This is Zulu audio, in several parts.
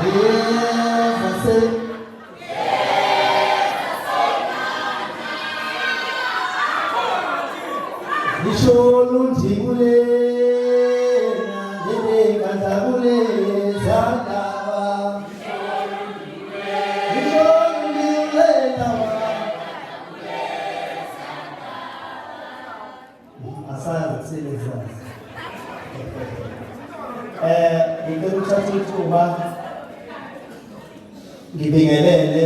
Yeza se Ngisho lunjibulena ndebe kandakuleza ndaba Ngisho lunjibulena Asazi kusebenzazi. Ngicela ukuthatha ithuba ngibingelele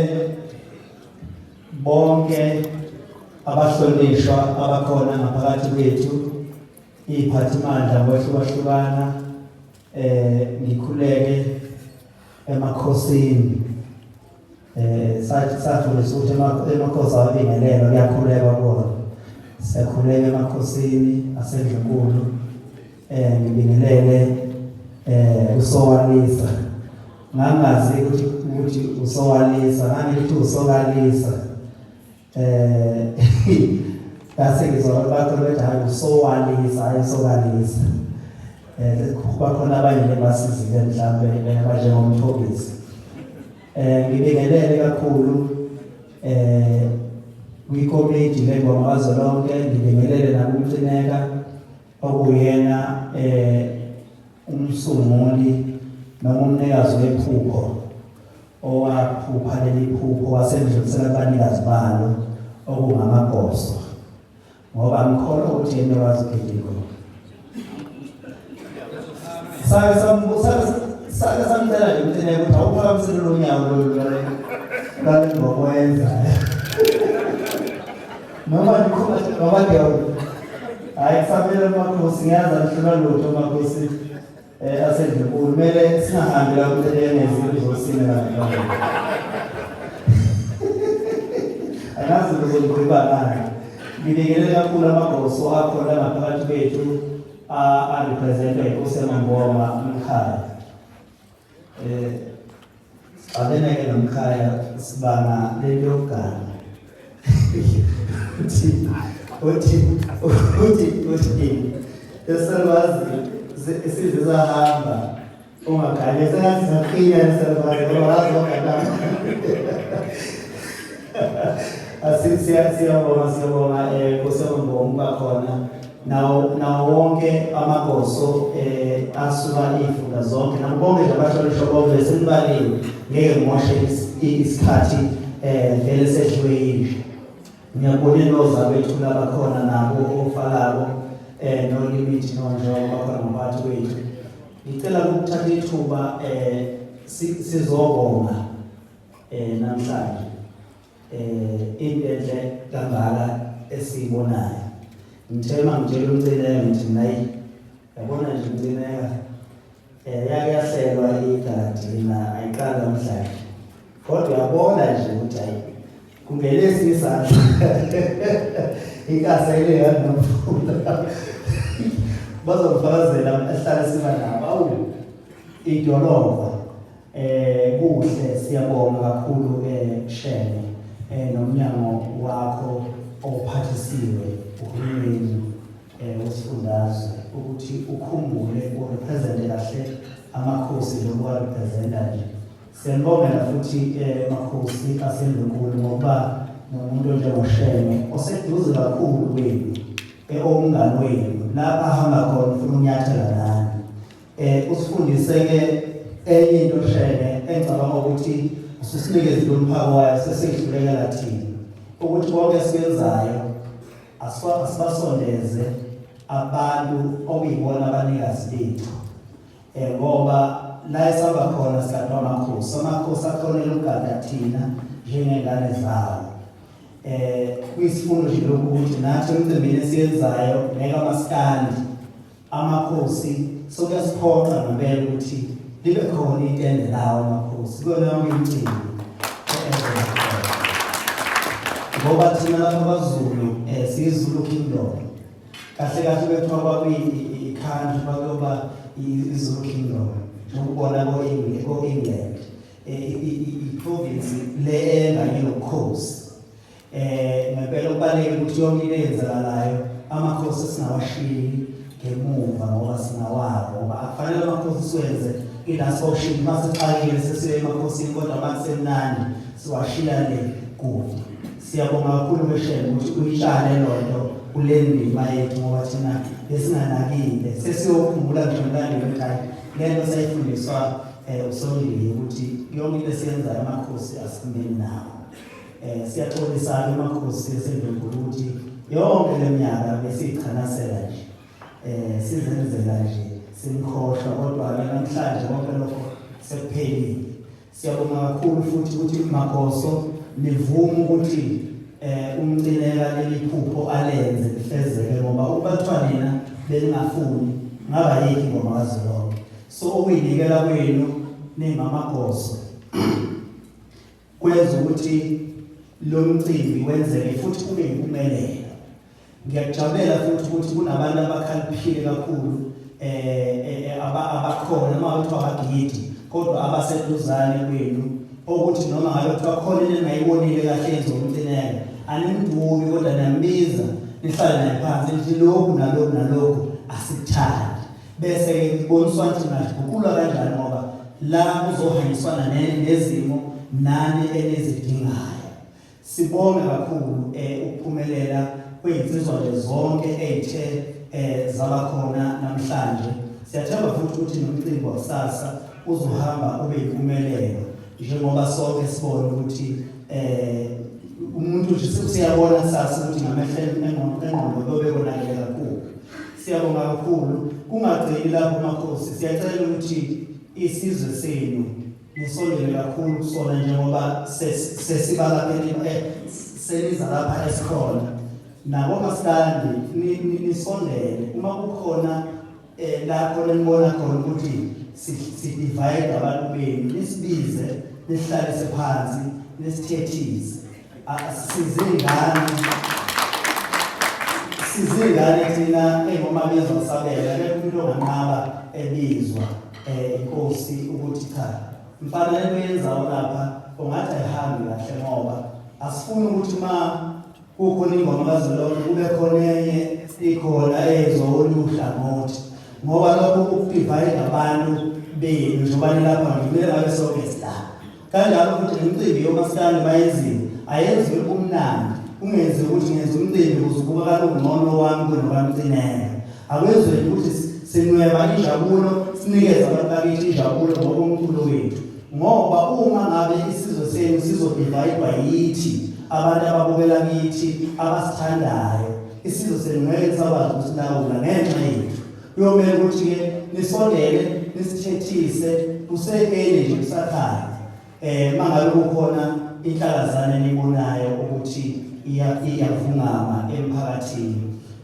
bonke abahlonishwa abakhona ngaphakathi kwethu iphathimandla ngokwehlukahlukana ngikhuleke emakhosini sathi safundisa ukuthi emakhosi awabingelelwa kuyakhulekwa kuwona siyakhuleka emakhosini asendlunkulu ngibingelele usowalisa ngangazi ukuthi usowalisa ngangithi usokalisa ngase ngizwa abantu bakho bethi hayi usowalisa hayi usokalisa bakhona abanye ke basizile mhlawumbe abanjengomthobisi ngibingelele kakhulu kwikomiti lengoma kazwelonke ngibingelele nakumcineka okuyena umsunguli noma umnikazi wephupho owaphupha leli phupho waselidlulisela kubanikazi balo okungamagoso ngoba ngikholwa ukuthi yena wazi ugidingo sake sambusa sake samcela nje umcela ukuthi awuphakamisele lo nyawo lolu lale ngokwenza noma ngikhuluma noma ngiyawu hayi kusamele amakhosi ngiyazi anihlulwa lutho amakhosi asendlunkulu kumele singahambi la umcela engezi uzosina la angazi uzongiqhiba ngani ngibingelele kakhulu amagoso akhona ngaphakathi kwethu a-representwa yinkosi yamangoma umkhaya sixabene-ke nomkhaya sibanga lento yokugana uthi uthi uthi uthi esalwazi size sahamba ungagani sengathi saqina esalwazi ngoba wazi wagana siyabonga siyabonga Nkosi yamangoma ukuba khona nawo nawo wonke amagoso asuka izifunda zonke nabo bonke nje abahlonishwa bonke senibaliwe ngeke ngimoshe isikhathi vele sedliwe yinja ngiyabona inoza bethu labakhona nabo ofalabo nolimit nonjengoba bakhona ngaphakathi kwethu ngicela ukuthatha ithuba sizobonga namhlanje into enhle kangaka esiyibonayo ngithe uma ngitshela umcineka ngithi mina ayi yabona nje umcineka yake yahlelwa igadi na ayiqali namhlanje kodwa uyabona nje ukuthi hayi kungene esinye isandla inkasa ile nomfula bazongifakazela ehlale siba nabo awu idolobha kuhle siyabonga kakhulu Shenge nomnyango wakho ophathisiwe uhulumeni wesifundazwe ukuthi ukhumbule urepresente kahle amakhosi njengoba representa nje. Siyabongela futhi makhosi asendlunkulu ngokuba nomuntu onjengoShenge oseduze kakhulu kwenu owumngani wenu lapha ahamba khona ufuna ukunyathela nani. Usifundise ke enye into Shenge engicabanga ukuthi ususinikezile umphako wayo sesihlulekela thina ukuthi konke esikwenzayo asibasondeze abantu okuyibona abanikazi bethu ngoba la esihamba khona sigadwa amakhosi amakhosi akhonela ukugada thina njengengane zawo kuyisifundo nje lokhu ukuthi nathi emicimbini esiyenzayo ngeke amaskandi amakhosi sokuyasiphoqa ngempela ukuthi libe khona itende lawo amakhosi kuyona yonke imicimbi ngoba thina lapha kwaZulu siyiZulu Kingdom kahle kahle bethiwa kwakuyi-country kwakuyoba iZulu Kingdom njengokubona ko-England i-province le enganye nobukhosi ngempela kubalulekile ukuthi yonke into eyenzakalayo amakhosi singawashiyi ngemuva ngoba singawawo ngoba akufanele amakhosi siwenze I-last option masixakile sesiye emakhosini, kodwa makusemnandi siwashila le kude. Siyabonga kakhulu beshele ukuthi uyitshale lonto kule ndima yethu, ngoba thina besinganakile. Sesiyokhumbula ngisho mlandeli ukuthi hayi, le nto sayifundiswa uSondiwe ukuthi yonke into esiyenzayo amakhosi asihambeni nawo. Siyaxolisa-ke amakhosi esendlunkulu ukuthi yonke le minyaka besiyichanasela nje, sizenzela nje, simkhohlwa, kodwa-ke namhlanje konke lokho sekuphelile. Siyabonga kakhulu futhi ukuthi magoso nivume ukuthi umcineka leli phupho alenze lifezeke, ngoba ukuba kuthiwa nina beningafuni ngaba yikho ingoma kazwelonke. So ukuyinikela kwenu ningamagoso kwenza ukuthi lo mcimbi wenzeke futhi ube yimpumelelo. Ngiyakujabulela futhi ukuthi kunabantu abakhaliphile kakhulu abakhona, noma kuthiwa abagidi, kodwa abaseduzane kwenu, okuthi noma ngabe kuthiwa khona into eningayibonile kahle yenziwa umcineka, animduki, kodwa niyambiza, nihlale naye phansi, nithi lokhu nalokhu nalokhu asikuthandi, bese-ke kuboniswa ukuthi ningaziguqulwa kanjani, ngoba la kuzohanyiswana nezimo nani enizidingayo. Sibonge kakhulu ukuphumelela kwezinsizwa nje zonke ezithe zaba khona namhlanje. Siyathemba futhi ukuthi nomcimbi wakusasa uzohamba ube yimpumelelo, njengoba sonke sibona ukuthi umuntu nje siyabona kusasa ukuthi ngamehlo engqondo kuyobe konakele kakhulu. Siyabonga kakhulu. Kungagcini lapho makhosi, siyacela ukuthi isizwe senu nisondele kakhulu kusona, njengoba sesiba lapha, seniza lapha esikhona nakomaskandi, nisondele uma kukhona la khona nibona khona ukuthi si-divide abantu benu, nisibize, nisihlalise phansi, nisithethise. Sizingane thina engomabizwa sabela, akekho umuntu onganqaba ebizwa inkosi ukuthi cha mfana, lento yenzayo lapha ungathi ayihambi kahle, ngoba asifuni ukuthi ma kukhona ingoma kazwelonke kube khona enye ikhona eyenziwa oluhlangothi, ngoba lokho ukudivide abantu benu. Njengoba nilapha nje, kumele ngabe sonke silapha kanjalo. Futhi nemicimbi yomasikandi mayenziwe, ayenziwe kumnandi, kungenziwa ukuthi ngenza umcimbi ukuze ubukakala ungcono wami kunokamcineka. Akwenzweni ukuthi sinweba injabulo, sinikeze abantu bakithi injabulo ngokomculo wethu, ngoba uma ngabe isizwe senu sizodivayidwa yithi abantu ababukela kithi abasithandayo, isizwe senu ngeke sakwazi ukusilawula ngenxa yethu. Kuyomele ukuthi-ke nisondele, nisithethise kuse-early nje, kusakhanya, mangabe kukhona inhlakazane enibonayo ukuthi iyavungama emphakathini.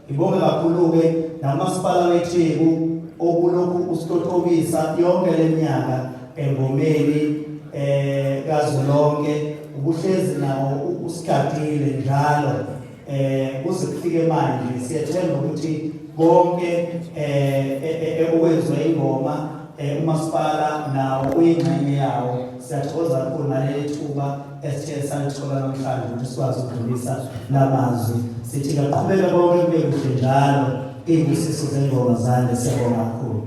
Ngibonge kakhulu-ke nakumasipala weTheku okulokhu usitotobisa yonke le minyaka engomeni kazwelonke, ubuhlezi nawo usigadile njalo kuze kufike manje. Siyethemba ukuthi konke okwenziwa ingoma, umasipala nawo uyingxenye yawo. Siyathokoza kakhulu ngaleli thuba esithe salithola namhlanje ukuthi sikwazi ukudlulisa lamazwi. Sithi kaqhubeka konke kube kuhle njalo, iy'busiso zengoma zande. Siyabonga kakhulu.